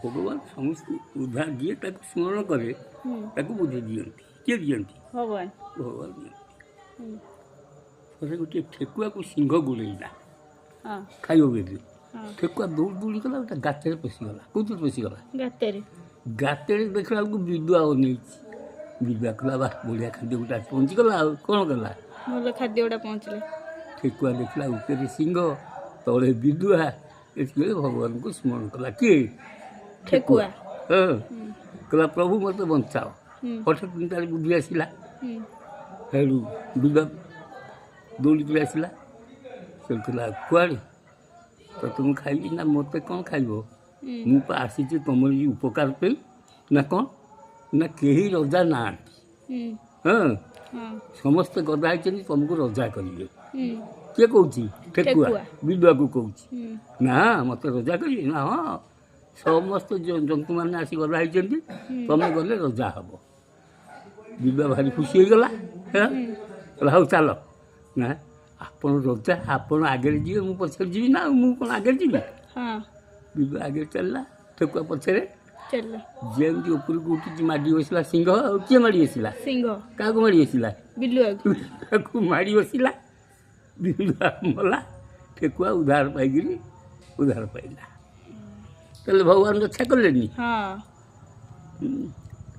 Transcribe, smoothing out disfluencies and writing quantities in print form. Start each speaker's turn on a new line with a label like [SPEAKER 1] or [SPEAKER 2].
[SPEAKER 1] ଭଗବାନ ସମସ୍ତଙ୍କୁ ଉଦ୍ଧାର, ଯିଏ ତାକୁ ସ୍ମରଣ କରେ ତାକୁ ବୁଦ୍ଧି ଦିଅନ୍ତି। କିଏ ଦିଅନ୍ତି?
[SPEAKER 2] ଭଗବାନ।
[SPEAKER 1] ଭଗବାନ ଦିଅନ୍ତି। ଥରେ ଗୋଟିଏ ଠେକୁଆକୁ ସିଂହ ଗୋଡ଼େଇଲା ଖାଇବ ବୋଲି। ଠେକୁଆ ଦୌଡ଼ି ଦୌଡ଼ି ଗଲା, ଗୋଟେ ଗାତରେ ପଶିଗଲା। କୋଉଥିରେ ପଶିଗଲା?
[SPEAKER 2] ଗାତରେ।
[SPEAKER 1] ଗାତରେ ଦେଖିଲା ବେଳକୁ ବିଦୁଆ ଅନେଇଛି। ବିଦୁଆ କହିଲା, ବା, ବଢ଼ିଆ ଖାଦ୍ୟ ଗୋଟେ ଆସି ପହଞ୍ଚିଗଲା। ଆଉ କ'ଣ କଲା?
[SPEAKER 2] ଭଲ ଖାଦ୍ୟ ଗୁଡ଼ା ପହଞ୍ଚିଲା।
[SPEAKER 1] ଠେକୁଆ ଦେଖିଲା ଉପରେ ସିଂହ, ତଳେ ବିଦୁଆ। ଏତିକି ଭଗବାନଙ୍କୁ ସ୍ମରଣ କଲା। କିଏ?
[SPEAKER 2] ଠେକୁଆ।
[SPEAKER 1] ହଁ, କହିଲା, ପ୍ରଭୁ ମୋତେ ବଞ୍ଚାଅ। ହଠାତ୍ ତାର ବୁଦ୍ଧି ଆସିଲା। ହେଠୁ ବିଦୁଆ ଦୌଡ଼ିକରି ଆସିଲା। ସେ କହିଲା, କୁଆଡ଼େ ତତେ ମୁଁ ଖାଇବି ନା, ମୋତେ କ'ଣ ଖାଇବ? ମୁଁ ପା ଆସିଛି ତମର ଏଇ ଉପକାର ପାଇଁ। ନା କ'ଣ ନା, କେହି ରଜା ନାହାନ୍ତି, ହଁ, ସମସ୍ତେ ଗଦା ହେଇଛନ୍ତି, ତମକୁ ରଜା କରିବେ। କିଏ କହୁଛି? ଠେକୁଆ ବିଦୁଆକୁ କହୁଛି। ନା, ମୋତେ ରଜା କରିବେ? ନା, ହଁ, ସମସ୍ତେ ଜନ୍ତୁମାନେ ଆସି ଗଦା ହେଇଛନ୍ତି, ତମେ ଗଲେ ରଜା ହବ। ବିଦୁଆ ଭାରି ଖୁସି ହେଇଗଲା। କହିଲା, ହଉ ଚାଲ। ନା, ଆପଣ ରଜା, ଆପଣ ଆଗରେ ଯିବେ, ମୁଁ ପଛରେ ଯିବି ନା, ମୁଁ କ'ଣ ଆଗରେ ଯିବି? ବିଦୁଆ ଆଗରେ ଚାଲିଲା, ଠେକୁଆ ପଛରେ। ଯେମିତି ଉପରକୁ ଉଠିଛି, ମାଡ଼ି ବସିଲା ସିଂହ। ଆଉ କିଏ ମାଡ଼ି ବସିଲା?
[SPEAKER 2] ସିଂହ।
[SPEAKER 1] କାହାକୁ ମାଡ଼ି ବସିଲା?
[SPEAKER 2] ବିଲୁଆକୁ
[SPEAKER 1] ମାଡ଼ି ବସିଲା। ବିଲୁଆ ମଲା, ଠେକୁଆ ଉଦ୍ଧାର ପାଇକିରି ଉଦ୍ଧାର ପାଇଲା। ତାହେଲେ ଭଗବାନ ରକ୍ଷା କଲେନି?